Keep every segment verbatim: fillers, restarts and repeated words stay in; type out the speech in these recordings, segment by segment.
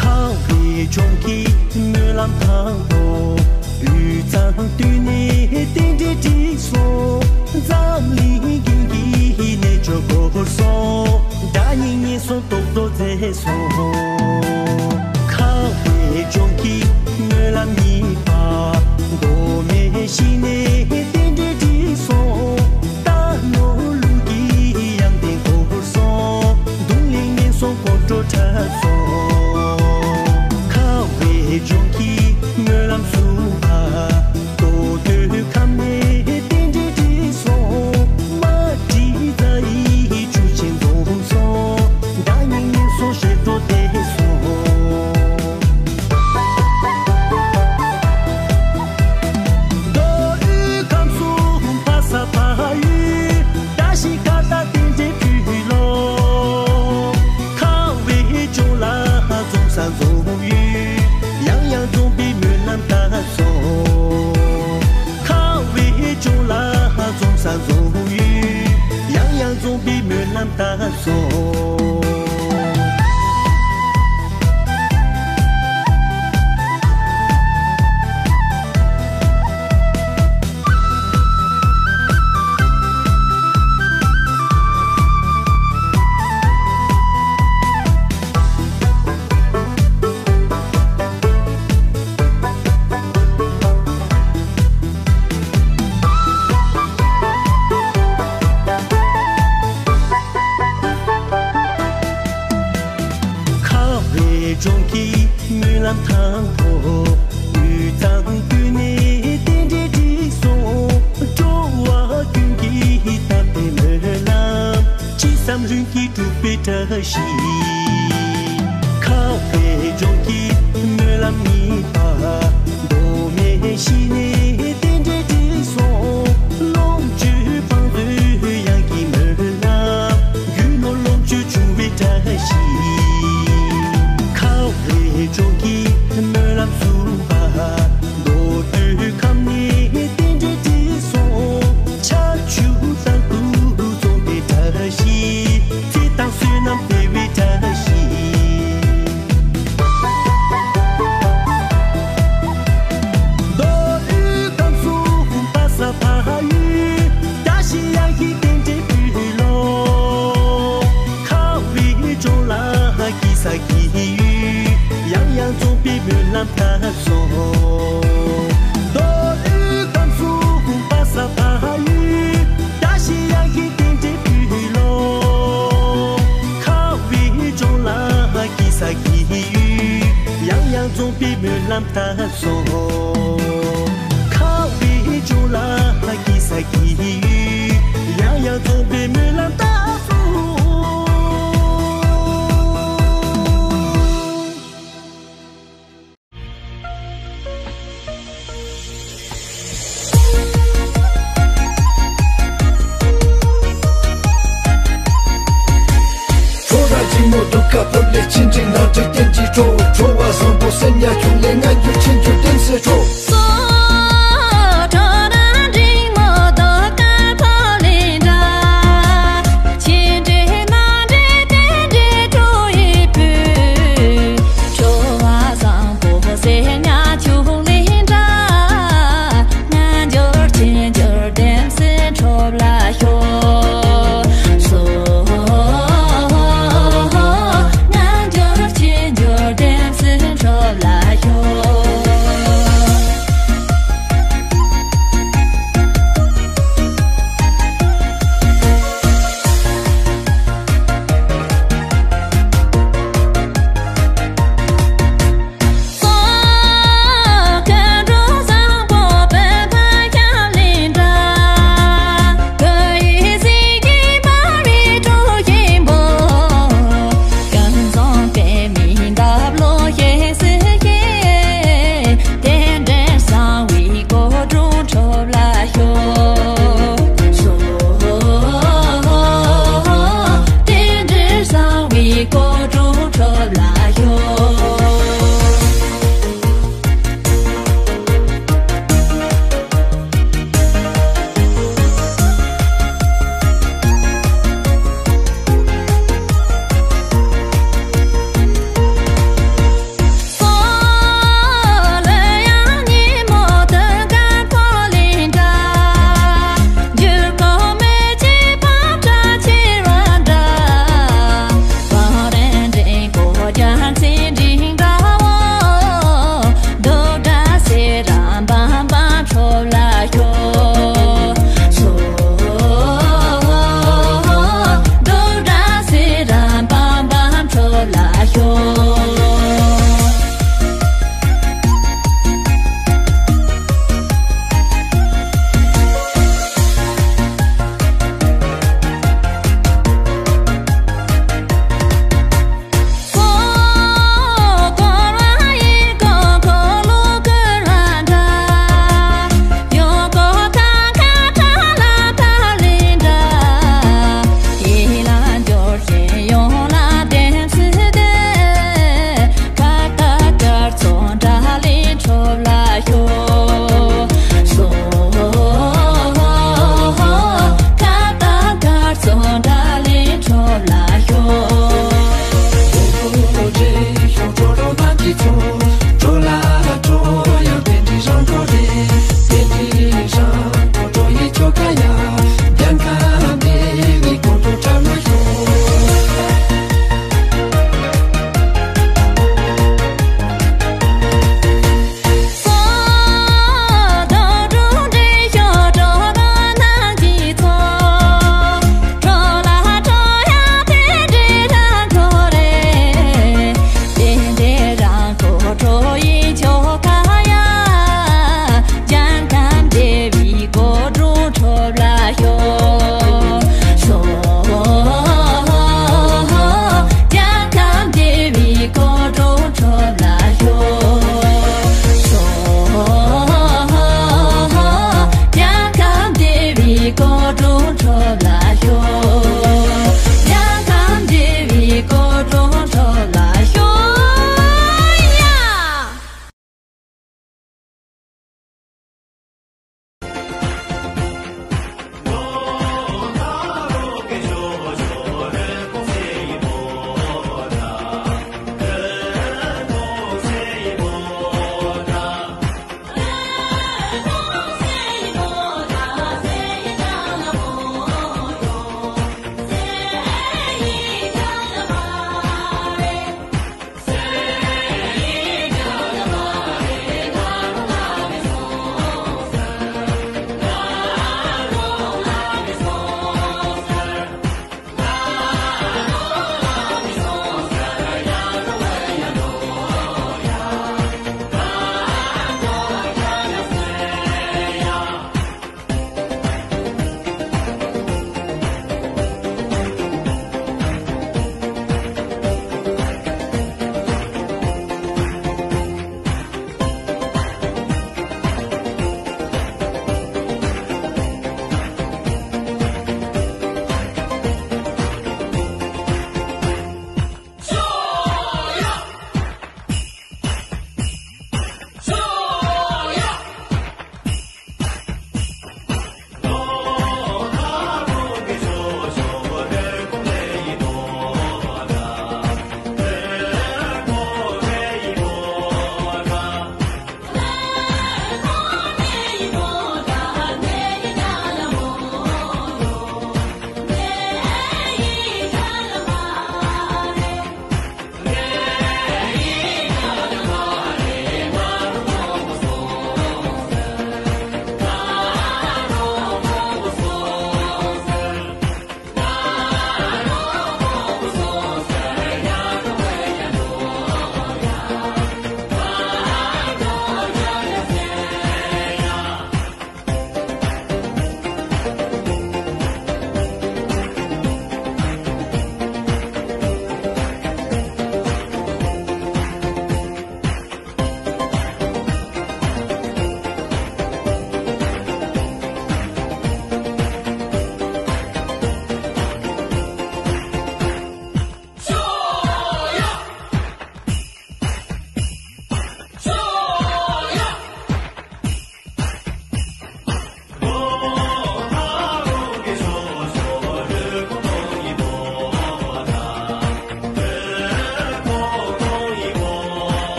ཁམས་པའི་ལྗོངས་ཀྱི་སྨོན་ལམ་དང་པོ། དབུས་གཙང་སྟོད་ནས་རྟེན་འབྲེལ་བསྒྲིགས་སོང་། འཛམ་གླིང་རྒྱན་གྱི་རྣལ་འབྱོར་བོར་སོང་། དགྲ་གཉེན་ངན་སོང་རྟོག་བཟློག་མཛད་སོང་། ཁམས་པའི་ལྗོངས་ཀྱི་སྨོན་ལམ་གཉིས་པ། མདོ་སྨད་ཞིག་ནས་རྟེན་འབྲེལ་བསྒྲིགས་སོང་། རྟ་ནོར་ལུག་གི་ཡང་རྟེན་བོར་སོང་། གདུང་ལས་ངན་སོང་དཀོན་མཆོག་ཁྲ་སོང་། ཁམས་པའི་ལྗོངས་ཀྱི་སྨོན་ལམ་གསུམ་པ། རྟ་ཐོད་ཁམས་ནས་རྟེན་འབྲེལ་བསྒྲིགས་སོང་། མ་བསྒྲིགས་རྩ་ཡི་ཆུ་ཆེན་འཛོམས་སོང་། དགྲ་གཉེན་ངན་སོང་ཞི་འགྲོ་བདེ་སོང་། མདོ་དབུས་ཁམས་གསུམ་ཕ་ས་ཕ་ཡུལ། བཀྲ་ཤིས་ཁ་བཏགས་རྟེན་འབྲེལ་ཕུལ་ལོ། ཁམས་པའི་ལྗོངས་ལ་འཛོམས་ས་འཛོམས་ཡུལ། ཡང་ཡང་འཛོམས་པའི་སྨོན་ལམ་བཏབ་སོང་། ཁམས་པའི་ལྗོངས་ལ་འཛོམས་ས་འཛོམས་ཡུལ། ཡང་ཡང་འཛོམས་པའི་སྨོན་ལམ་བཏབ་སོང་། ཁམས་པའི་ལྗོངས་ཀྱི་སྨོན་ལམ་དང་པོ། དབུས་གཙང་ཀུན་ནས་རྟེན་འབྲེལ་བསྒྲིགས་སོང་། འགྲོ་བ་ཀུན་གྱི་དམ་པའི་སྨོན་ བཀྲ་ཤིས། ཁ་བའི་ལྗོངས་ཀྱི་སྨོན་ལམ་གཉིས་པ། མདོ་སྨད་ཞིག་ནས་རྟེན་འབྲེལ་འགྲིག་སོང་། ལོངས་སྤྱོད་བང་མཛོད་གཡང་གི་སྨོན་ལམ། རྒྱུ་ནོར་ལོངས་སྤྱོད་འབྱུང་བའི་བཀྲ་ཤིས། ཁ་བའི་ལྗོངས་ཀྱི་སྨོན་ལམ་གསུམ་པ། མདོ་སྟོད་ཁམས་ནས་རྟེན་འབྲེལ་འགྲིག་སོང་། ཆར་ཆུ་དང་དུས་འཛོམས་པའི་བཀྲ་ཤིས། ཚེ་དང་བསོད་ནམས་འཕེལ་བའི་བཀྲ་ཤིས། མདོ་དབུས་ཁམས་གསུམ་པ་ས་ཕ་ཡུལ། བཀྲ་ཤིས་གཡང་གི་རྟེན་འབྲེལ་ཕུལ་ལོ། ཁ་བའི་ལྗོངས་ལ་སྐྱིད་ས་སྐྱིད་ཡུལ། གཡང་ཡང་འཛོམས་པའི་སྨོན་ལམ་མཐའ་སོང་། མདོ་དབུས་ཁམས་གསུམ་པ་ས་ཕ་ཡུལ། བཀྲ་ཤིས་གཡང་གི་རྟེན་འབྲེལ་ཕུལ་ལོ། ཁ་བའི་ལྗོངས་ལ་སྐྱིད་ས་སྐྱིད་ཡུལ། གཡང་ཡང་འཛོམས་པའི་སྨོན་ལམ་མཐའ་སོང་། ཁ་བའི་ལྗོངས་ལ་སྐྱིད་ས་སྐྱིད་ཡུལ། གཡང་ཡང་འཛོམས་པའི་སྨོན་ལམ་མཐའ་སོང་། ཁྲོ་ར་འབྲིང་མོ་གདུགས་དཀར་ཕུབ་ལས་ཆེ་འབྲིང་ནག་དྲེགས་རྟེན་གྱི་ཁྲོ། ཁྲོ་བ་བཟང་པོ་སེམས་ཉག་ཆུང་ལས་ང་འགྱུར་ཆེ་འགྱུར་ལྡན་སེ་ཁྲོ། སོ་ཁྲོ་ར་འབྲིང་མོ་གདུགས་དཀར་ཕུབ་ལས་འདྲ། ཆེ་འབྲིང་ནག་དྲེགས་རྟེན་གྱི་ཁྲོ་ཡི་བུ། ཁྲོ་བ་བཟང་པོ་སེམས་ཉག་ཆུང་ལས་འདྲ། ང་འགྱུར་ཆེ་འགྱུར་ལྡན་སེ་ཁྲོ་ལ་ཤོག་སོ། ང་འགྱུར་ཆེ་འགྱུར་ལྡན་སེ་ཁྲོ་ལ་ཤོག་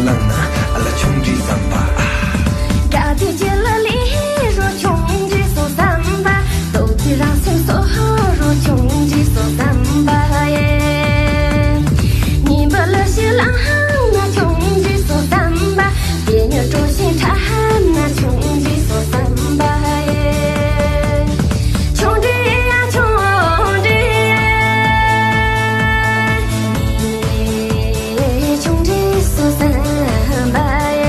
བླངས་ན་ཨ་ལ་ཆུང་འདྲིས་བསམ་པ། དགའ་བདེ་སྐྱིད་ལ་ལེན་རོགས་ཆུང་འདྲིས་སོ་བསམ་པ། སྟོབས་ཀྱི་རང་སེམས་གསོ་རོགས་ཆུང་འདྲིས་སོ་བསམ་པ་ཡེ། ཉིན་པ་ལ་ཞིག་ལངས་ན་ཆུང་འདྲིས་སོ་བསམ་པ། དེ་ཉིད་སྤྲོ་ཞིང་ཁྲ་ན་ཆུང་འདྲིས་སོ་བསམ་པ་ཡེ། ཆུང་འདྲིས་ཡ་ཆུང་འདྲིས་ཡ། ཆུང་འདྲིས་སོ་བསམ་པ་ཡེ།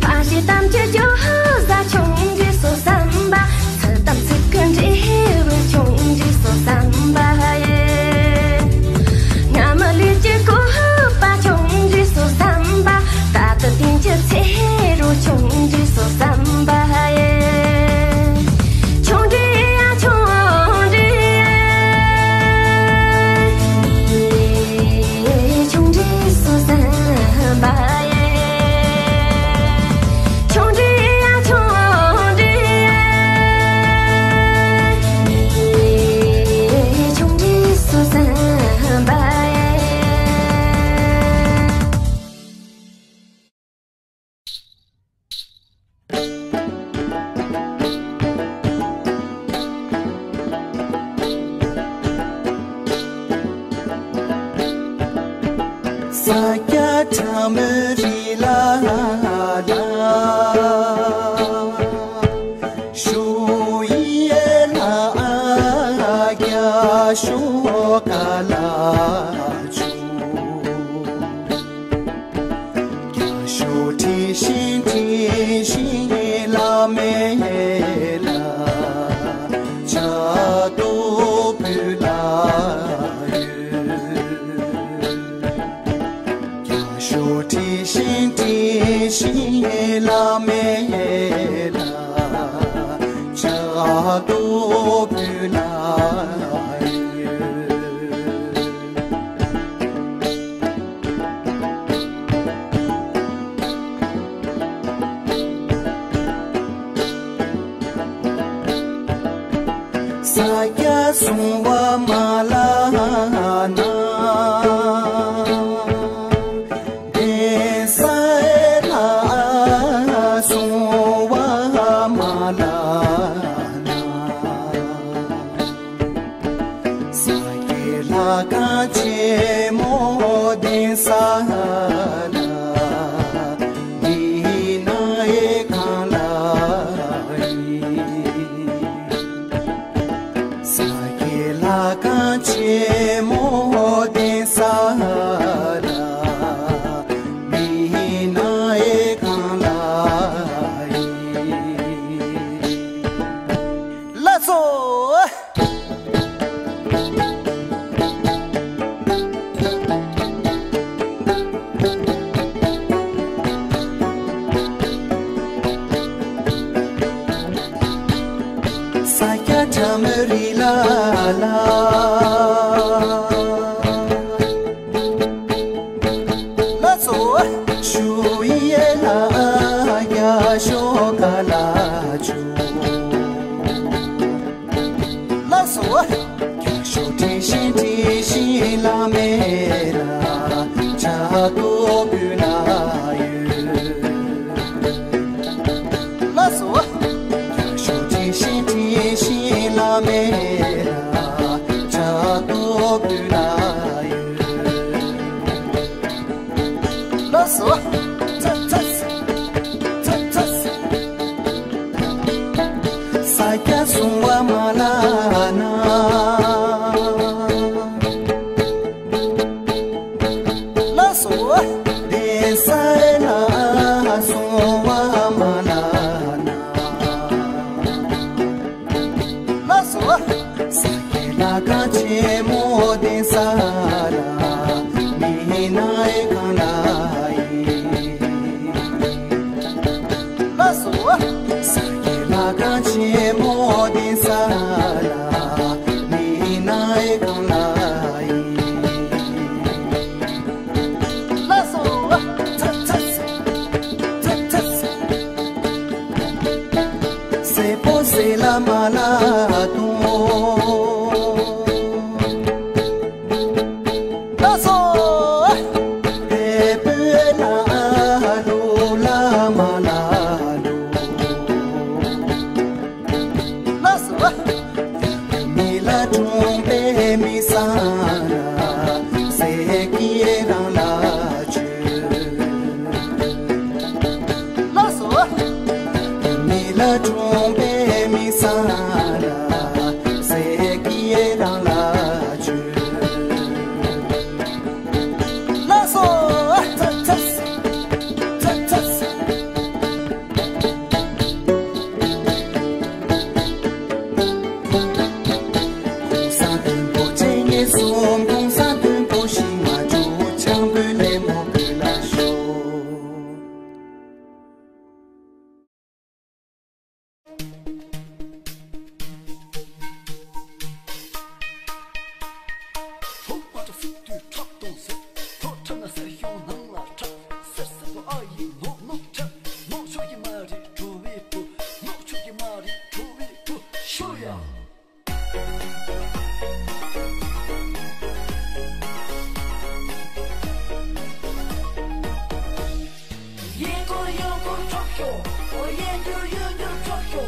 ཕ་ཞེས་གཏམ་གྱི་རྒྱུ་ཟ་ཆུང་འདྲིས་སོ་བསམ་པ། ཚིག་དམ་ཚིག་གི་འབྲས་བུ་ཆུང་འདྲིས་སོ་བསམ་པ་ཡེ། སྔ་མ་ལས་ཀྱི་བཀོད་པ་ཆུང་འདྲིས་སོ་བསམ་པ། ད་ལྟ་བསྟན་གྱི་ཚེ་རོ་ཆུང་འདྲིས་སོ་བསམ་པ་ཡེ། ཆུང་འདྲིས་ཡ་ཆུང་འདྲིས་ཡ། ཆུང་འདྲིས་སོ་བསམ་པ་ཡེ། ཆུང་འདྲིས་ཡ་ཆུང་འདྲིས་ཡ། ཆུང་འདྲིས་སོ་བསམ་པ་ཡེ། ས་སྐྱ་ཁྲ་མོ་རི་ལ་ལ། ཞུ་ཡི་ལ་རྒྱ་ཤོ་ཀ་ལ་ཆུ། རྒྱ་ཤོ་ཁྲི་ཤིང་ཁྲི་ཤིང་བླ་མེ་ལ། ཆ་ཏོ་བུ་ལ་ཡོད། རྒྱ་ཤོ་ཁྲི་ཤིང་ཁྲི་ཤིང་བླ་མེ་ལ། ཆ་ཏོ་བུ་ལ་ཡོད། ས་སྐྱ་སྲུང་བ་མ་ལ་ན། གདན་ས་ལ་སྲུང་བ་མ་ལ་ན། ས་སྐྱའི་ལྷ་ཁང་ཆེན་མོ་གདན་ས་ལ། མི་ནའི་ཁང་ལ་ཡིན། ས་སྐྱའི་ལྷ་ཁང་ཆེན་མོ་གདན་ས་ལ། མི་ནའི་ཁང་ལ་ཡིན། ལགས་སོ། ས་སྐྱ་ཁྲ་མོ་རི་ལ་ལ། ལགས་སོ། ཞུ་ཡི་ལ་རྒྱ་ཤོ་ཀ་ལ་ཆུ། ལགས་སོ། རྒྱ་ཤོ་ཁྲི་ཤིང་ཁྲི་ཤིང་བླ་མེ་ལ། ཆ་ཏོ་བུ་ལ་ཡོད། ལགས་སོ། རྒྱ་ཤོ་ཁྲི་ཤིང་ཁྲི་ཤིང་བླ་མེ་ལ། ཆ་ཏོ་བུ་ལ་ཡོད། ལགས་སོ། ཚ་ཚ་ཚ་ཚ། ས་སྐྱ་སྲུང་བ་མ་ལ་ན། ལགས་སོ། གདན་ས་ལ་སྲུང་བ་མ་ལ་ན། ལགས་སོ། ས་སྐྱའི་ལྷ་ཁང་ཆེན་མོ་གདན་ས་ལ། མི་ནའི་ཁང་ལ་ཡིན། ལགས་སོ། ས་སྐྱའི་ལྷ་ཁང་ཆེན་མོ་གདན་ས་ལ། མི་ནའི་ཁང་ལ་ སེ་ལ་མ་ལ་དུང་། ལགས་སོ། དེ་བོད་ན་ལུ་ལ་མ་ལ་ལུ། ལགས་སོ། མི་ལ་གྲོང་པའི་མི་ས་ན་ཟེར་གྱི་རང་ལ་བྱོས། ལགས་སོ། མི་ལ་གྲོང་པའི་མི་ས་ན་ཟེར་གྱི་རང་ལ་བྱོས། ལགས་སོ། ཚ་ཚ་ཚ་ཚ། གོང་ས་ལྡིང་པོ་ཆེ་ངེས་སོང་། གོང་ས་ལྡིང་པོ་ཞིག་མ་འགྲོ། ཆང་བུ་ལེ་མོ་བུ་ལ་ཤོག། ཐོག་མ་ཁྲག་སྲིད་དུས་ཁྲག་གཏོང་ཟེར། ཐོག་ཁྲག་ན་གསེར་གཞོང་ནང་ལ་ཁྲག་གསེར་སེར་པོ་ཨ་ཡི་ནོག་ནོག་ཁྲག་ནོག་ཆོག་གི་མ་རེད་འགྲོ་བའི་བུ། ནོག་ཆོག་གི་མ་རེད་འགྲོ་བའི་བུ། ཤོ་ཡ། གཡས་སྐོར་གཡོན་སྐོར་ཁྲག་ཤོ། ཨོ་གཡས་འགྱུར་གཡོན་འགྱུར་ཁྲག་ཤོ།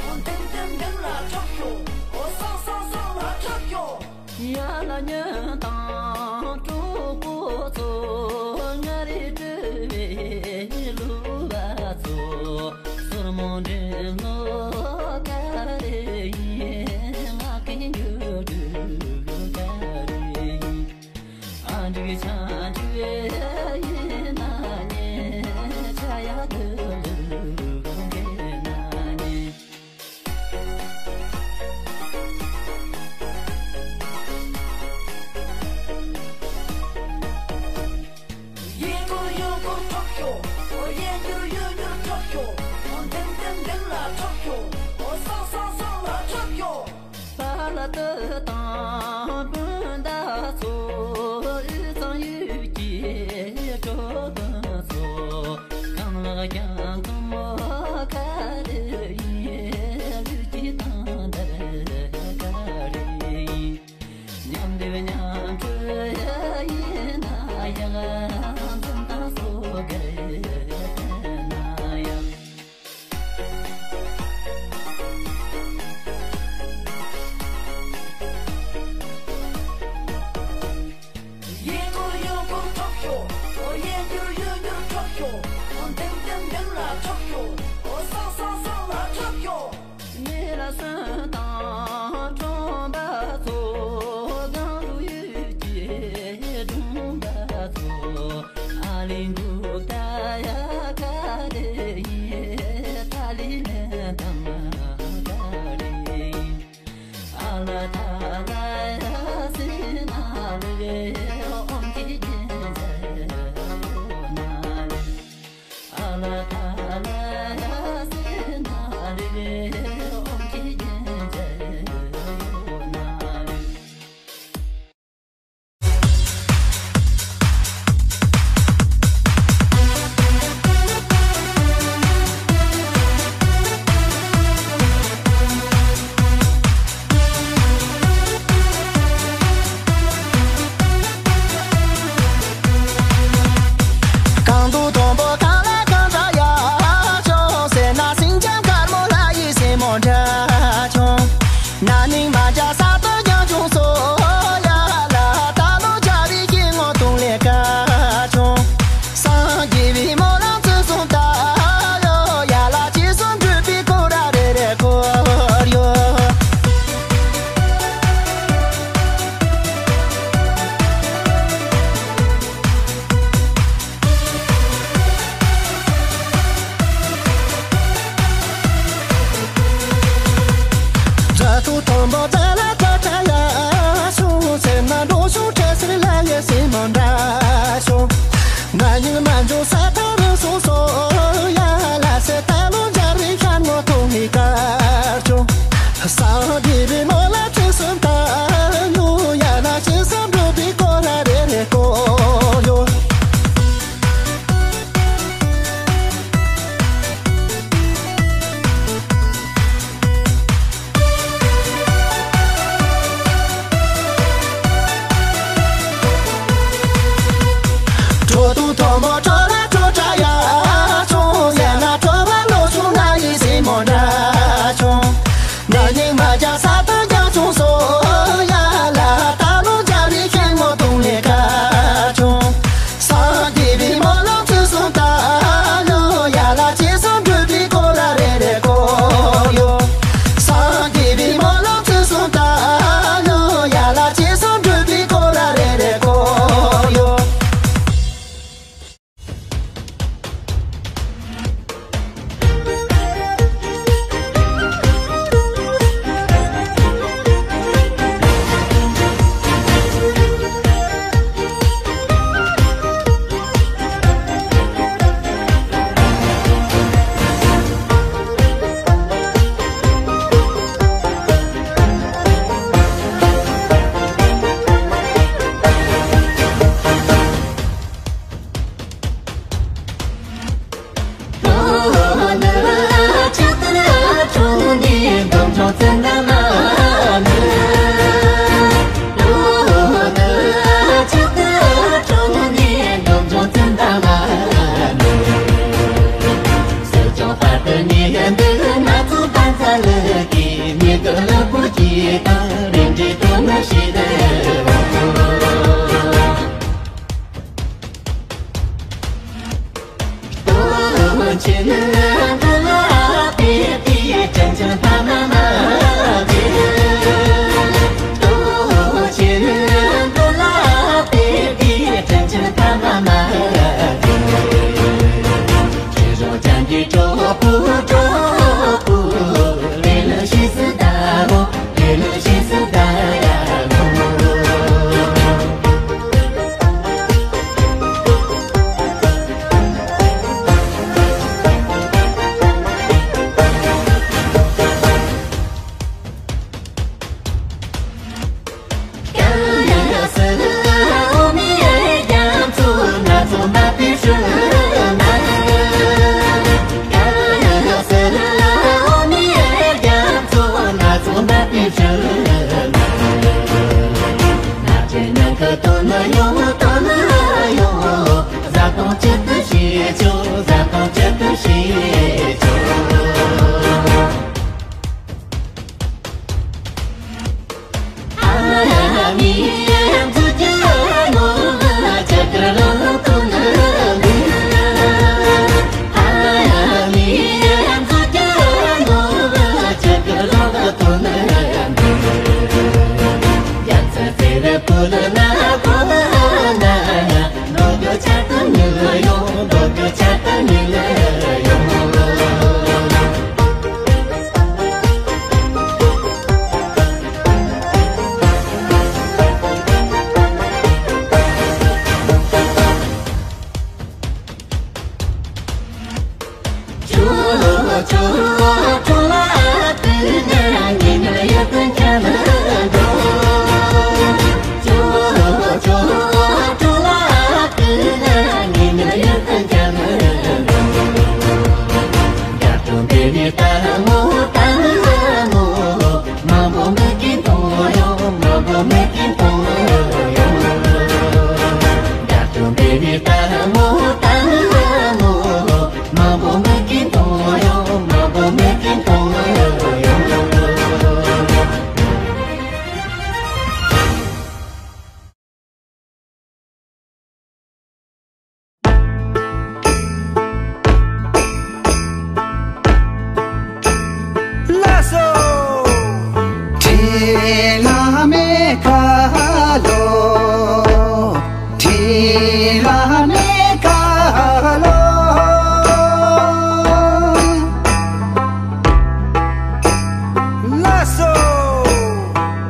ཨོ་འདེམ་འདེམ་འདེམ་ལ་ཁྲག་ཤོ། ཨོ་སང་སང་སང་ལ་ཁྲག་ཤོ། ཡ་ལ་ཉོན་དང་གྲོགས་པོ་ཚོ། ང་རེ་སྤྲོ་བའི་གླུ་བ་ཚོ། སོར་མོ་འདྲེན་ལོ་ག་རེ་ཡིན། ང་གི་འགྱུར་འགྲོ་ག་རེ་ཡིན། ཨ་འགྲིག་ཆང་འགྲིག་ཡིན་ན་ཉེ། ཆ་ཡག་གི་ལུགས་འགལ་ན་ཉེ། གཡས་སྐོར་གཡོན་སྐོར་ཁྲག་ཤོ། ཨོ་གཡས་འགྱུར་གཡོན་འགྱུར་ཁྲག་ཤོ། ཨོ་འདེམ་འདེམ་འདེམ་ལ་ཁྲག་ཤོ།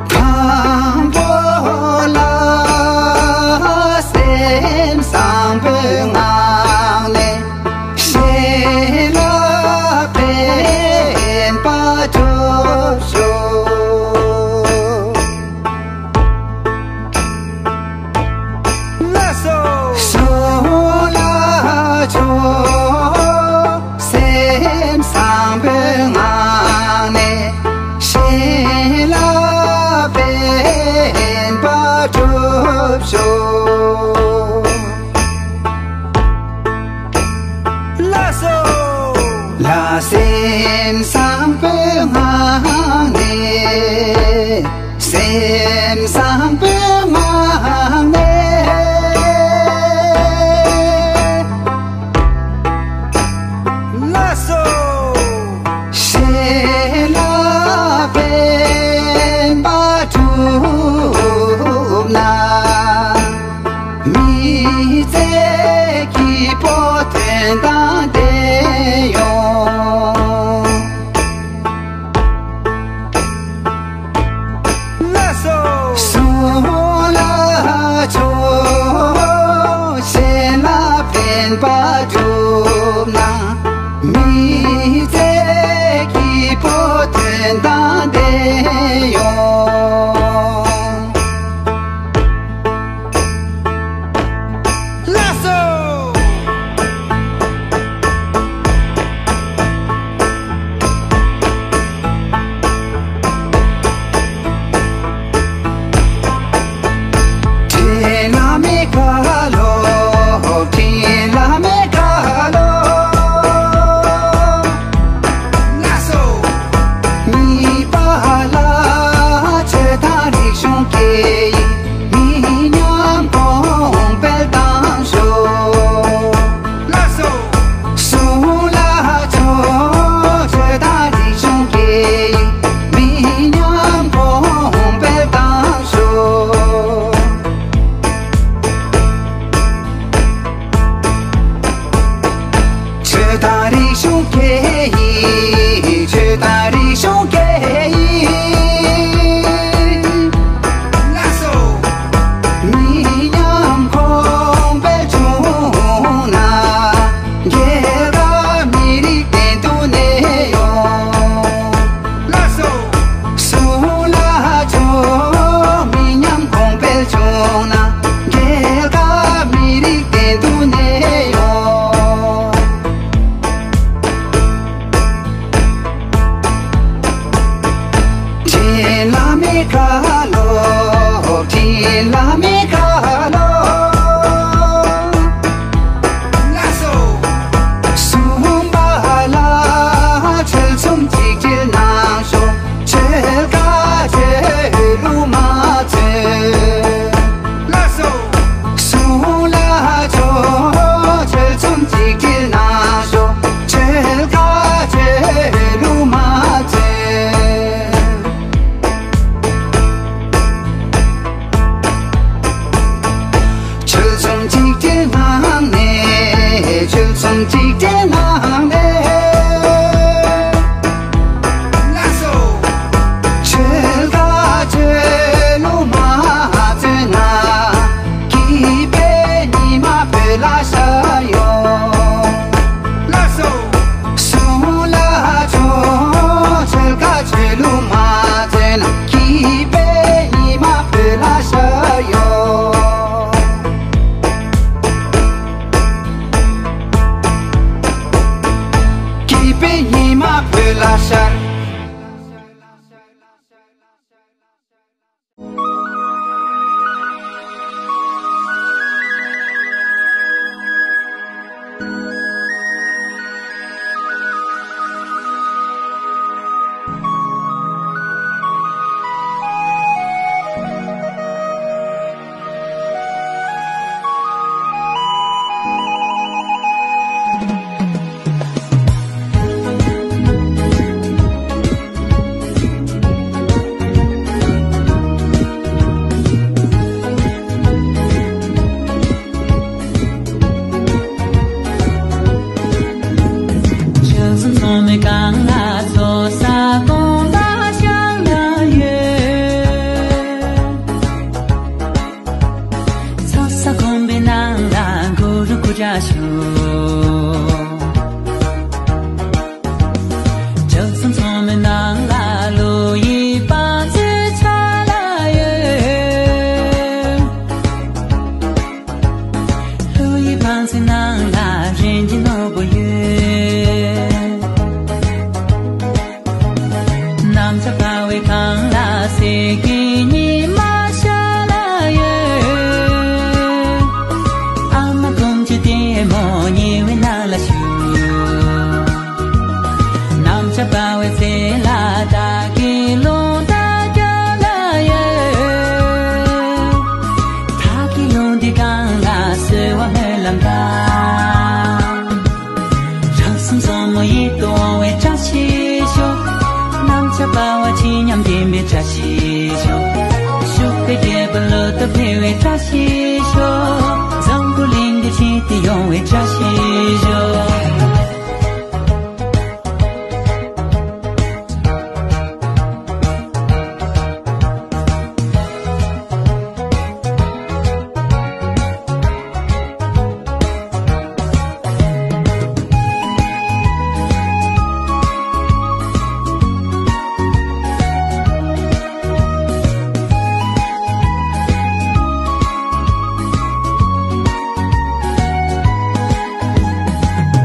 དང་པོ་ལ་སེམས་བཟང་པོའི་ངང་ནས་ཞལ་ལག་པད་མ་སྒྲུབ་ཤོག་ལགས་སོ། ཞལ་ལག་མཆོག་སེམས་བཟང་པོའི་ངང་ནས་ཞལ་ལག་པད་མ་སྒྲུབ་ཤོག་ལགས་སོ། ལ་སེམས་བཟང་པོའི་ངང་ནས། སེམས་བཟང་པོའི་ངང་ནས། ལགས་སོ། ཞལ་ལག་པད་མ་སྒྲུབ་ན། མི་ཚེ་སྐྱིད་པོ་དོན་དང་ལྡན་ཡོང་། ལགས་སོ། གསུང་ལ་ཆོས་ཞལ་ལག་པད་མ་སྒྲུབ་ན། མི་ཚེ་སྐྱིད་པོ་དོན་དང་ལྡན་ཡོང་། ལགས་སོ། ཁྲེ་ལ་མེ་ཀ་ལོ། ཁྲེ་ལ་མེ་ཀ་ལོ། ཁ་ལོ། བྲིས་ལ་མི་ཁ་ལོ། ལགས་སོ། གསུམ་པ་ལ་ཆོལ་གསུམ་གཅིག་སྒྲིལ་གནང་ཤོག་ཆོལ་ཁ་ཆོས་ལུགས་མ་བརྩི། ལགས་སོ། གསུམ་ལ་ཆོས་ཆོལ་གསུམ་གཅིག་སྒྲིལ་གནང་ཤོག་ཆོལ་ཁ་ཆོས་ལུགས་མ་བརྩི། ཆོལ་གསུམ་གཅིག་སྒྲིལ་གནང་ནས། ཆོལ་གསུམ་གཅིག་སྒྲིལ་གནང་ནས། ལགས་སོ། ཆོལ་ཁ་ཆོས་ལུགས་མ་བརྩི་ན། སྐྱིད་པའི་ཉི་མ་བོད་ལ་ཤར་ཡོང་། ལགས་སོ། གསུམ་ལ་ཆོས་ཆོལ་ཁ་ཆོས་ལུགས་མ་བརྩི་ན། སྐྱིད་པའི་ཉི་མ་བོད་ལ་ཤར་ཡོང་། སྐྱིད་པའི་ཉི་མ་བོད་ལ་ཤར། ཆོལ་གསུམ་ཚང་མའི་སྒང་ལ་ཚོགས་བསགས་གོང་ལ་བཞག་ལ་ཡོད། ཚོགས་བསགས་གོང་པའི་ནང་ལ་གུ་རུ་སྐུ་འདྲ་ཞུ། ཆོལ་གསུམ་ཚང་མའི་ནང་ལ་བློ་ཡི་བང་མཛོད་ཆགས་ལ་ཡོད། བློ་ཡི་བང་མཛོད་ནང་ལ་རིན་ཆེན་ནོར་བུ་ཡོད། གནམ་ལྕགས་འབར་བའི་སྒང་ལ་གསེར་གྱི་ཉི་མ་ཤར་ལ་ཡོད། ཨ་མ་དཀོན་མཆོག་ལྟད་མོ་ཉེ་བའི་ནང་ལ་བཞུགས། གནམ་ལྕགས་འབར་བའི་རྩེ་ལ་བདག་གི་རླུང་རྟ་རྒྱུག་ལ་ཡོད། བདག་གི་རླུང་རྟའི་སྒང་ལ་གསོལ་བ་སྨོན་ལམ་བཏབ། རང་སེམས་བཟང་མོ་ཡིད་དུ་འོང་བའི་བཀྲ་ཤིས་ཤོག་གནམ་ལྕགས་འབར་བ་ཇི་སྙམ་བདེན་པའི་བཀྲ་ཤིས་ཤོག་ཕྱུག་པའི་རྒྱལ་པོ་ལོ་ཏོག་འཕེལ་བའི་བཀྲ་ཤིས་ཤོག་འཛམ་བུ་གླིང་འདི་ཞི་བདེ་ཡོང་བའི་བཀྲ་ཤིས་ཤོག་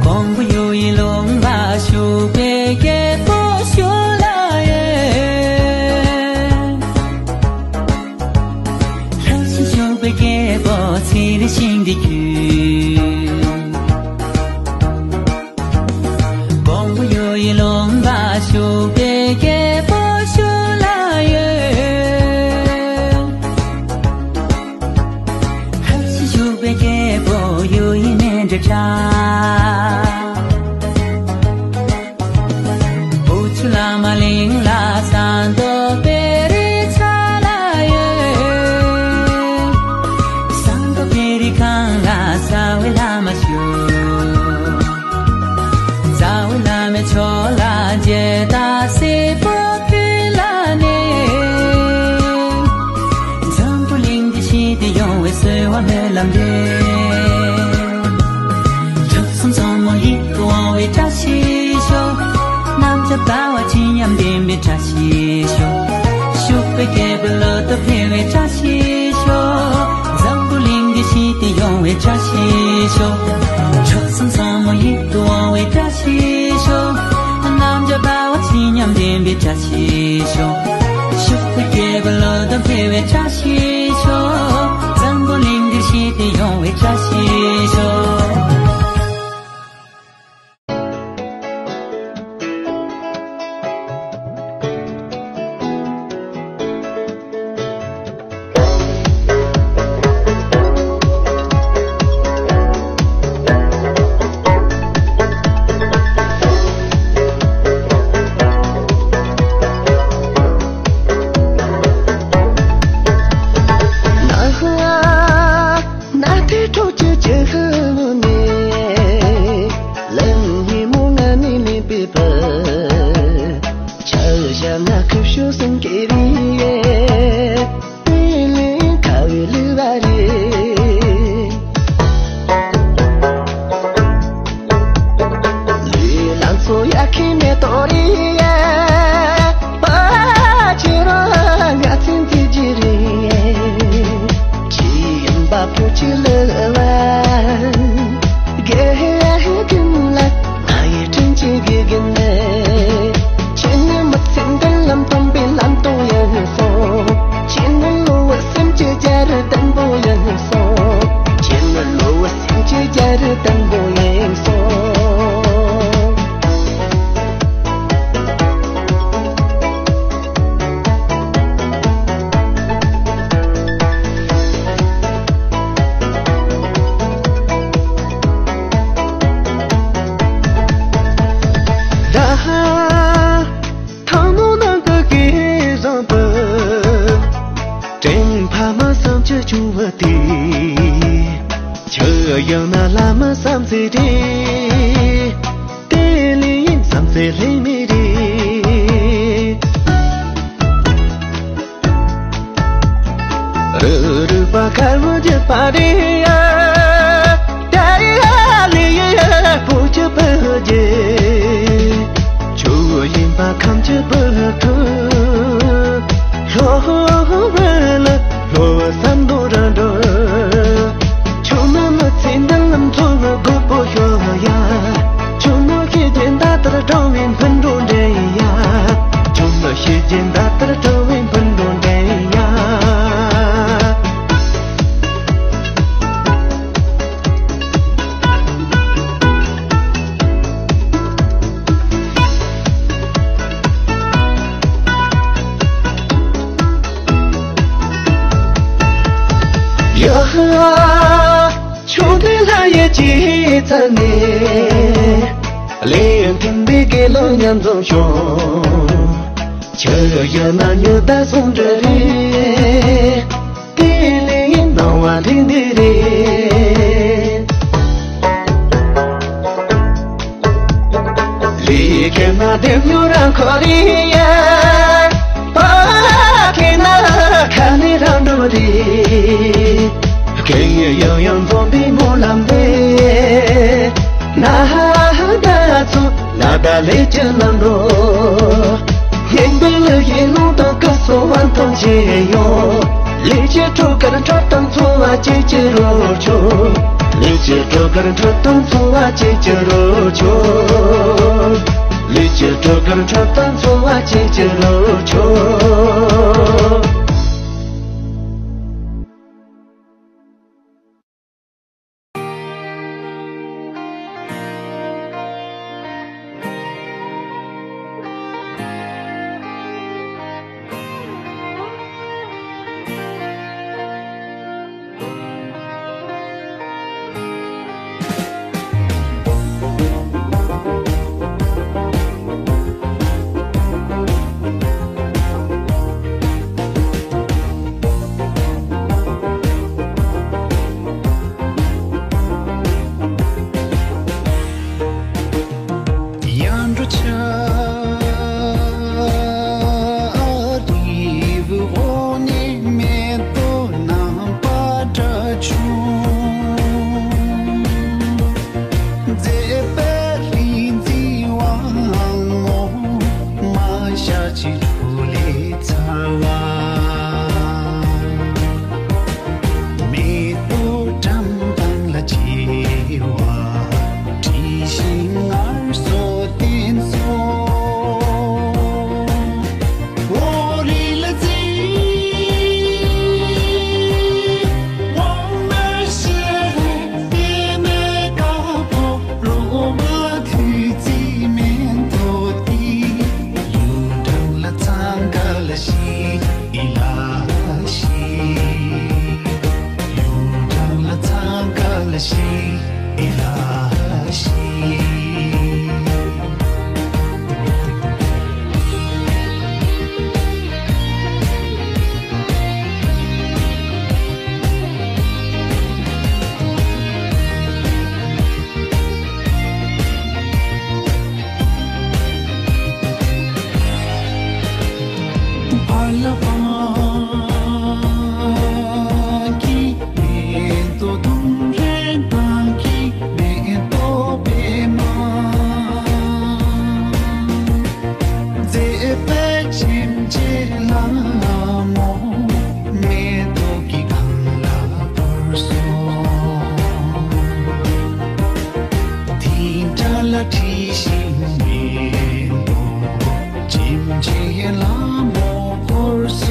ཀོང་པོ་གཡུ་ཡི་ལུང་པ་ཕྱུག་པའི་རྒྱལ་པོ་ཞུ་ལ་ཡོད། ལྷ་ཞིང་ཕྱུག་པའི་རྒྱལ་པོ་ཚེ་རིང་ཞིང་འདི་ཁྱོད། ཀོང་པོ་གཡུ་ཡི་ལུང་པ་ཕྱུག་པའི་རྒྱལ་པོ་ཞུ་ལ་ཡོད། ལྷ་ཞིང་ཕྱུག་པའི་རྒྱལ་པོ་གཡུ་ཡི་མཎྜལ་འཁྲབ། བུ་ཆུ་བླ་མ་གླིང་ལ་ཟངས་མདོག་དཔལ་རི་ཚ་ལ་ཡོད། ཟངས་མདོག་དཔལ་རི་སྒང་ལ་རྩ་བའི་བླ་མ་བཞུགས། རྩ་བའི་བླ་མའི་ཕྱོགས་ལ་མཇལ་དར་སེར་པོ་ཕུལ་ལ་ནི། འཛམ་བུ་གླིང་འདི་ཞི་བདེ་ཡོང་བའི་གསོལ་བ་སྨོན་ལམ་འདེབས། ཆོལ་གསུམ་ཚང་མ་ཡིད་དུ་འོང་བའི་བཀྲ་ཤིས་ཤོག་གནམ་ལྕགས་འབར་བ་ཇི་སྙམ་བདེན་པའི་བཀྲ་ཤིས་ཤོག་ཕྱུག་པའི་རྒྱལ་པོ་ལོ་ཏོག་འཕེལ་བའི་བཀྲ་ཤིས་ཤོག་འཛམ་བུ་གླིང་འདི་ཞི་བདེ་ཡོང་བའི་བཀྲ་ཤིས་ཤོག་ཆོལ་གསུམ་ཚང་མ་ཡིད་དུ་འོང་བའི་བཀྲ་ཤིས་ཤོག་གནམ་ལྕགས་འབར་བ་ཇི་སྙམ་བདེན་པའི་བཀྲ་ཤིས་ཤོག་ཕྱུག་པའི་རྒྱལ་པོ་ བའི་བཀྲ་ཤིས་ཤོག་འཛམ་བུ་གླིང་འདིར་ཞི་བདེ་ཡོང་བའི་བཀྲ་ཤིས་ཤོག་ན་ཧ་ན་དེ་གྲོགས་ཀྱི་ཀྱི་ཧུ་ནི། ལམ་ཉི་མོ་ང་ནི་མི་པི་པ། ཆ་ཞབས་ན་ཁུ་ཤུ་སུང་ཀེ་རི་ཡེ། དེ་ལས་ཁ་བའི་ལུ་བ་རེ། ལུས་ལ་མཚོ་ཡ་ཁི་མེ་ཏོ་རི་ཡ། པ་ཅི་རོ་ང་ཚིན་ཏི་ཇི་རི་ཡ། ཅི་ཡིན་པ་པོ་ཅི་ལུ་བ། དགེ་ཧེ་ཧེ་ཀུན་ལ་ང་ཡི་དྲིན་ཅི་དགེ་གི་ནས། ཁྱེད་ནི་མི་ཚེ་འདི་ལམ་སྟོན་པའི་ལམ་སྟོན་ཡིན་སོང་། ཁྱེད་ནི་བློ་བ་སེམས་ཀྱི་རྒྱ་རི་དང་པོ་ཡིན་སོང་། ཁྱེད་ནི་བློ་བ་སེམས་ཀྱི་རྒྱ་རི་དང་པོ་ཡིན་སོང་། ད་ཐང་ནོ་ནང་གི་སྐལ་བཟང་པོ། དྲན་ཕ་མ་བསམ་གྱི་བྱུང་བ་དེ། ཆུ་ཡང་ན་ལ་མ་བསམ་ཚེ་དེ། དེ་ལས་བསམ་ཚེ་ལྷད་མེད་རེད། རུ་རུ་པ་ཁ་བུ་ཇི་པ་རི་ཡ། ཏ་རི་ཡ་ལི་ཡ་པུ་ཅི་པུ་ཇི། ཆུ་ཡིན་པ་ཁམ་ཅི་པུ་ཐུ། ལྷོ་བུ་ལ་ལྷོ་བ་སམ་དོ་ར་འགྲོ། ཆུ་མ་མ་ཚིན་དང་ལམ་ཚོ་བ་གོ་པོ་ཤོ་ཡ། ཆུ་མ་ཤེས་ཀྱི་ད་ལྟར་གྲོང་བའི་འཕུར་འགྲོ་འདྲེ་ཡ། ཆུ་མ་ཤེས་ཀྱི་ད་ལྟར་གྲོང་བའི་འཕུར་འགྲོ་འདྲེ་ཡ། ཡ། ཆུང་དུས་ལྷ་ཡི་སྐྱེས་ཚར་ནས། ལས་མཐུན་པའི་དགེ་སློང་མཉམ་འཛོམས་ཤོག་ཆུ་བཞི་ན་ཉི་ཟླ་ཟུང་འབྲེལ་རེད། དེ་ལས་སྣང་བ་འདི་འདི་རེད། ལས་ཁེ་ན་དེ་མྱུར་རང་ཁོ་རེ་ཡ། པ་ཁེ་ན་ཁ་ནས་རང་འགྲོ་རེད། ཁེ་ཡང་ཡང་འཛོམས་པའི་སྨོན་ལམ་འདེབས། ན་ཧ་ད་ཚོ་ལ་ད་ལས་ཀྱི་ལམ་འགྲོ། ཡིན་པའི་ལུགས་ཡིན་ལུགས་དང་སྐུ་གསུང་བ་མཐོང་ཆེ་ཡོང་། ལས་ཀྱི་གྲོགས་དཀར་ཁྲོད་དང་འཚོ་བ་སྐྱེལ་གྱི་རོལ་ཆོག་ལས་ཀྱི་གྲོགས་དཀར་ཁྲོད་དང་འཚོ་བ་སྐྱེལ་གྱི་རོལ་ཆོག་ལས་ཀྱི་གྲོགས་དཀར་ཁྲོད་དང་འཚོ་བ་སྐྱེལ་གྱི་རོལ་ཆོག་ཡར་འགྲོ་ཆ་རི་བོ་ནས་མེ་ཏོག་རྣམ་པ་འདྲ་བྱུང་། མཛེས་པའི་རིག་འཛིན་དབང་མོ་མ་ཤ་ཆེ་གྲོ་ལེ་ཚ་བ། མེ་ཏོག་བཀྲམ་སྟངས་ལ་བྱེ་བ་བྲིས་ཤིང་ངལ་གསོ་བསྟན་སོང་། འོ་རི་ལ་རྩེ། ལ་པང་གི་མེ་ཏོག་དུང་རེ་དང་གི་མེ་ཏོག་པད་མ། མཛེས་པའི་བྱིན་གྱིས་ལ་མོ་མེ་ཏོག་གི་གང་ལ་བོར་སོང་། དེ་འདྲ་ལ་དྲི་ཞིམ་མེ་ཏོག་བྱིན་གྱིས་ལ་མོ་བོར་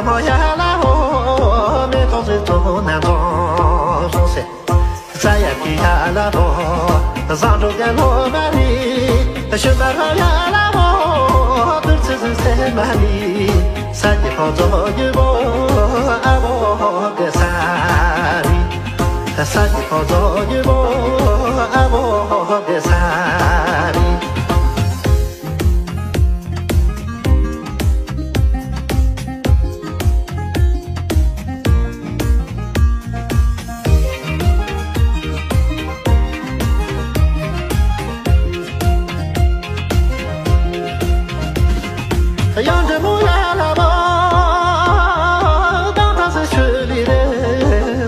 ཡ་ལ་ཧོ། མེ་ཏོག་ཟེར་ཚོ་ན་འཛོམས་སོང་ཟེར། ས་ཡ་གི་ཡ་ལ་ཧོ། བཟང་དྲུག་གི་ལོ་མ་རེད། ཤུན་པ་ར་ཡ་ལ་ཧོ། དུར་ཚི་ཚི་སེ་མ་རེད། ས་ཀྱི་ཕོ་ཚོ་ཡུ་བོ་ཨ་བོ་གི་ས་རེད། ས་ཀྱི་ཕོ་ཚོ་ཡུ་བོ་ཨ་བོ་གི་ས་རེད། ཡང་འབྲི་མོ་ཡ་ལ་བ། དང་ཐ་སི་ཆུ་ལི་རེ་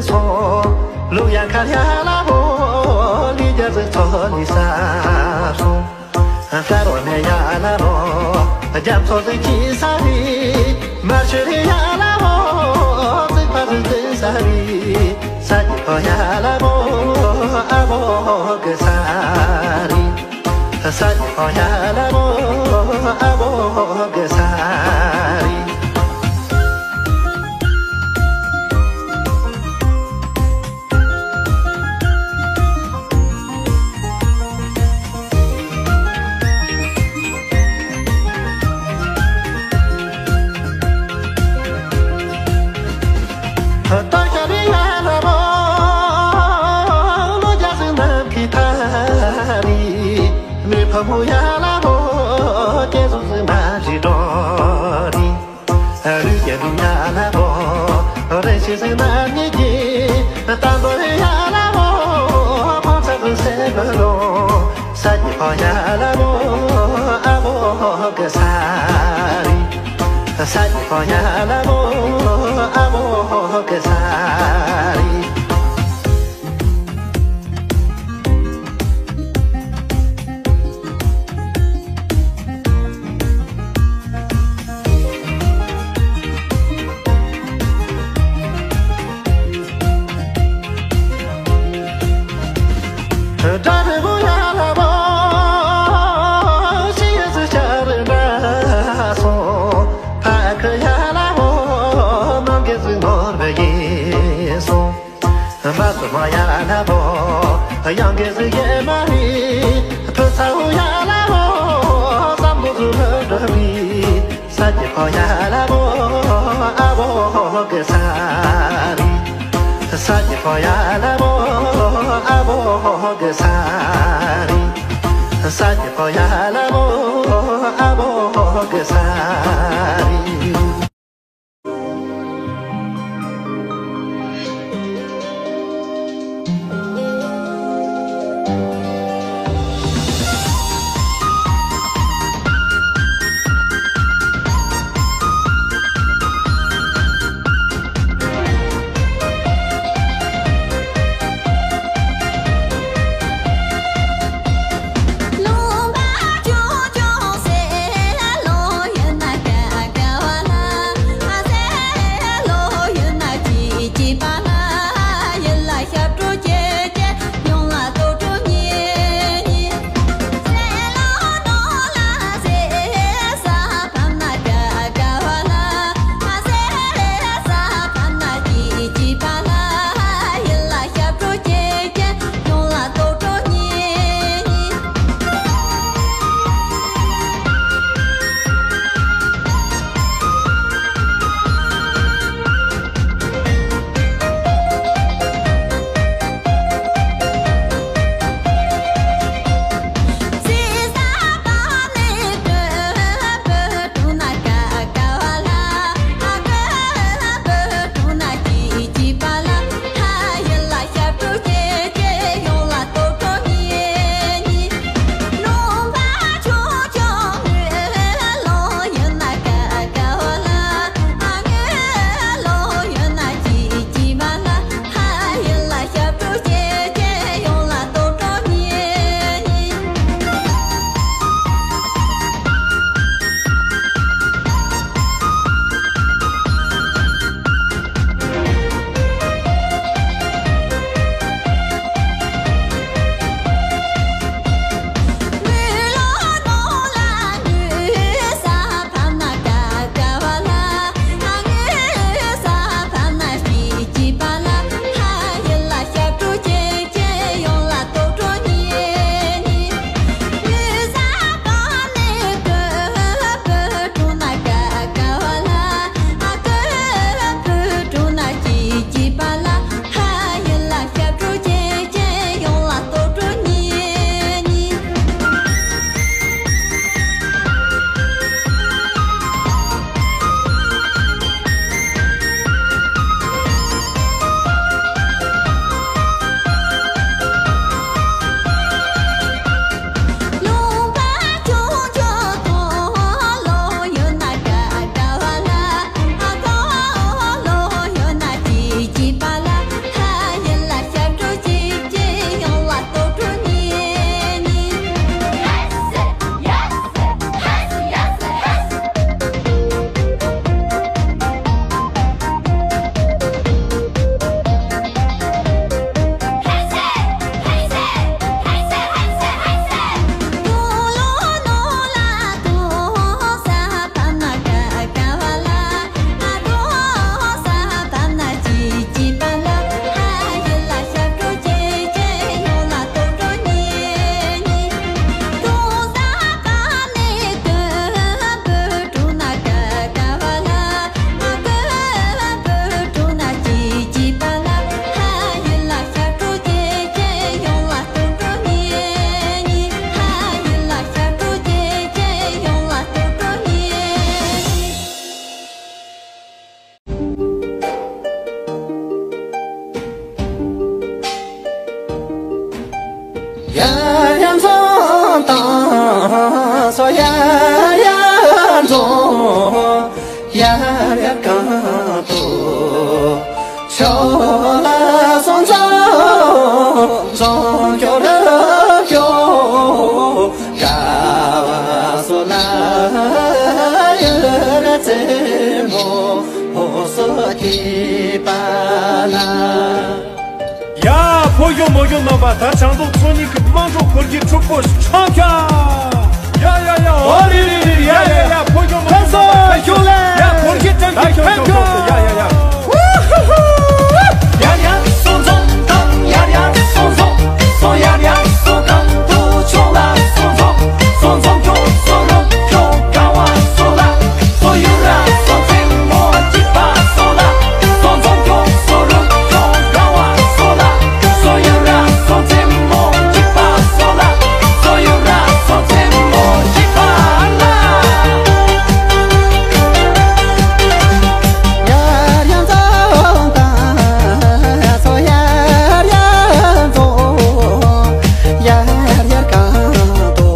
སོང་། ལུག་ཡ་ཁ་ཡ་ལ་བོ། ལི་རྒྱ་ཟི་ཚོ་ལི་ས་སོང་། ཀ་རོ་ནེ་ཡ་ལ་རོ། རྒྱ་མཚོ་ཟིག་ཅི་ས་རི། མ་ཤི་རི་ཡ་ལ་རོ། ཟིག་པ་ཟིག་ཟིག་ས་རི། ས་ཀྱི་ཕོ་ཡ་ལ་རོ། ཨ་བོ་གི་ས་རི། ས་ཀྱི་ཕོ་ཡ་ལ་རོ། ཨ་བོ་གི་ས་རི། ད་ཤ་རི་ཡ་ལ་བོ། ལོ་རྒྱ་སེ་ནམ་གི་ཐ་རི། མི་ཕ་མོ་ཡ་ལ་བོ། སྐྱེ་སུ་སི་མ་རི་འགྲོ་རི། རུས་རྒྱ་རུ་ཡ་ལ་བོ། རེ་ཤི་སི་མ་ནི་གི། ཏམ་བོ་ཡ་ལ་བོ། ཕོ་ཚ་བུ་སེ་བུ་ལོ། ས་ཀྱི་ཕོ་ཡ་ལ་བོ། ཨ་བོ་གི་ས་རི། ས་ཀྱི་ཕོ་ཡ་ལ་བོ། ཨ་བོ་གི་ས་རི། དགྲ་རི་བོ་ཡ་ལ་བོ། ཤི་ཡ་སི་ཆ་རི་འདྲ་སོང་། ཕ་ཁི་ཡ་ལ་བོ། ནམ་གི་སི་ནོར་བ་ཡིན་སོང་། མ་སུ་མ་ཡ་ལ་བོ། ཡང་གི་སི་ཡེ་མ་རི། ཕུ་ཚ་བོ་ཡ་ལ་བོ། བསམ་བློ་སུ་ལ་འགྲོ་བི། ས་ཀྱི་ཕོ་ཡ་ལ་བོ། ཨ་བོ་གི་ས་རི། ས་ཀྱི་ཕོ་ཡ་ལ་བོ། ཨ་བོ་གི་ས་རི། ས་ཀྱི་ཕོ་ཡ་ལ་བོ། ཨ་བོ་གི་ས་རི། ཁྱོད་ལ་སོང་ཙང་སོང་ཁྱོད་རབ་ཤོག་དགའ་བ་སོགས་ལ་ཡོད་རེ་རྩེ་མོ་ཕོ་སོགས་སྐྱེས་པ་ལ། ཡ། ཕོ་གཞོན་མོ་གཞོན་རྣམ་པ། ད་བྱང་རྫོང་ཚོ་གཉིས་ཀྱི་དམངས་ཁྲོད་འཁོར་གྱི་ཕྲུ་གུ་ཆང་ཁྱ། ཡ་ཡ་ཡ། ཨོ་རེ་རེ་རེ། ཡ་ཡ་ཡ། ཕོ་གཞོན་མོ་གཞོན་རྣམ་པ། ཕན་ཚུན་ཤུགས་ལེན། ཡ། འཁོར་གྱི་ཕྲན་གྱི་ཕན་ཚུན། ཡ་ཡ་ཡ། ཡར་ཡར་སོང་ཙང་དང་། ཡར་ཡར་སོང་ཙང་། སོང་ཡར་ཡར་སོང་གང་དུ་ཆོག་ལ། སོང་ཙང་སོང་ཙང་ཁྱོད་སོང་རུང་ཁྱོད་དགའ་བ་སོགས་ལ། སོ་ཡུ་ར་སོ་ཙེ་མོ་གཅིག་པ་སོགས་ལ། སོ་ཙོང་ཁྱོད་སོ་རུང་ཁྱོད་དགའ་བ་སོགས་ལ། སོ་ཡུ་ར་སོ་ཙེ་མོ་གཅིག་པ་སོགས་ལ། སོ་ཡུ་ར་སོ་ཙེ་མོ་གཅིག་པ་ལ། ཡར་ཡང་ཙོང་དང་སོ་ཡར་ཡང་ཙོང་། ཡར་ཡར་གང་དུ།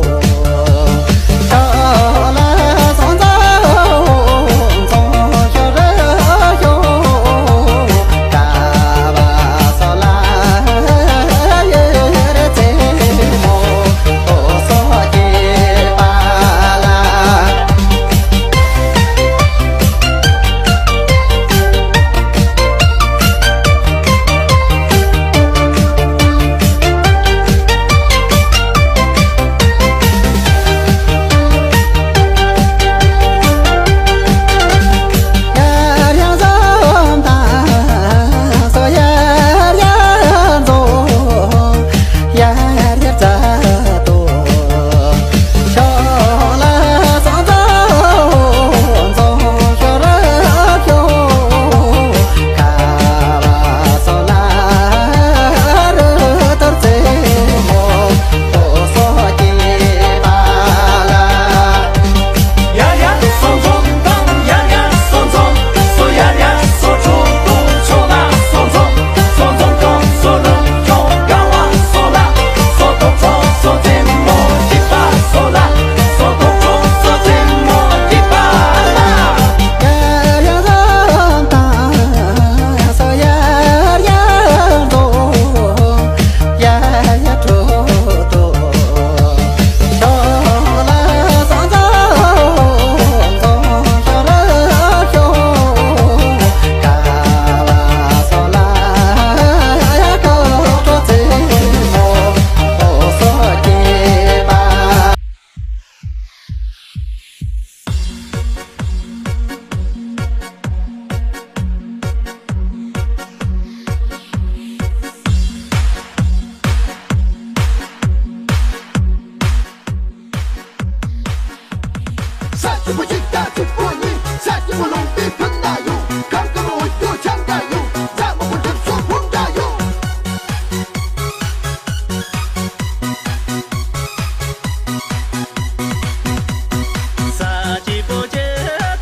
ས་གཅིག་པོ་གཅིག་དང་གཅིག་པོ་གཉིས། ས་གཅིག་པོ་ལུང་པའི་ཕུ་ན་ཡོད། གང་ག་མ་འོ་སྐྱོ་ཆང་འདྲ་ཡོད། ས་མ་པོ་གྲིབ་སོ་བུང་འདྲ་ཡོད། ས་གཅིག་པོ་གཅིག་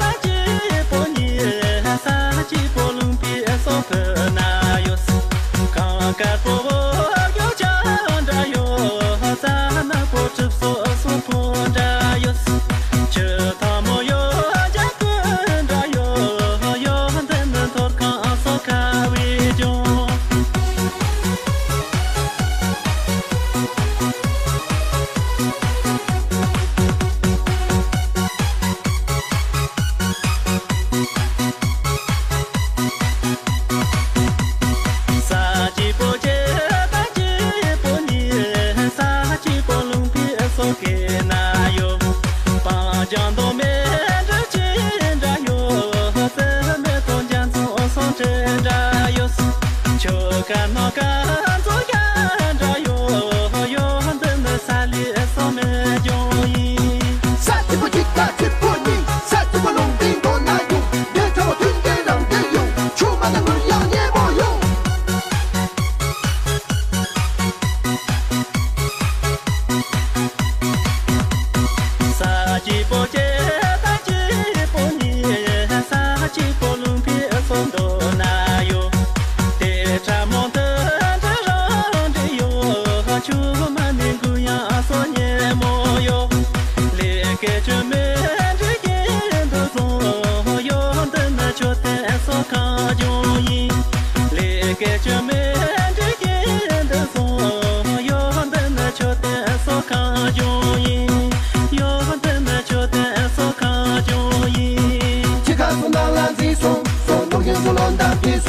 དང་གཅིག་པོ་གཉིས། ས་གཅིག་པོ་ལུང་པའི་སོ་ཕུ་ན་ཡོད། གང་དཀར་པོ་བོ་གྱོ་ཆ་འདྲ་ཡོད། ས་ནག་པོ་གྲིབ་སོ་སོ་ཕོ་འདྲ་ཡོད། ཆུ་ཐང་མོ་ཡོད། ཇ་ཀུ་འདྲ་ཡོད། ཡོད་འདི་ནི་ཐོར་ཁང་སོ་ཁ་བའི་ལྗོངས། ས་གཅིག་པོ་གཅིག་དང་གཅིག་པོ་གཉིས། ས་གཅིག་པོ་ལུང་པའི་སོ་ཁའི་ན་ཡོད། སྤང་ལྗང་མདོག་མེད་འབྲུ་གཅིག་འདྲ་ཡོད། སེ་མེད་དོ་རྒྱ་མཚོ་སོ་འདྲེ་འདྲ་ཡོད། ཆོ་ག་ནོ་ག་མཚོ་རྒྱ་འདྲ་ཡོད། ཡོད་འདི་ནི་ས་ལི་སོ་མེད་ལྗོངས་ཡིན། ས་གཅིག་པོ་གཅིག་དང་གཅིག་པོ་གཉིས། ས་གཅིག་པོ་ལུང་པའི་མདོ་ན་ཡོད། འདི་ཚ་བོ་མཐུན་རྐྱེན་རང་བདེ་ཡོད། ཆུ་མ་ན་ངུར་ཡང་སྙན་པོ་ཡོད། ས་གཅིག་པོ་གཅིག་དང་གཅིག་པོ་གཉིས། ས་གཅིག་པོ་ལུང་པའི་སོ་མདོ་ན་ཡོད། དེ་ཁྲ་མོ་འདི་ བདག་གིས་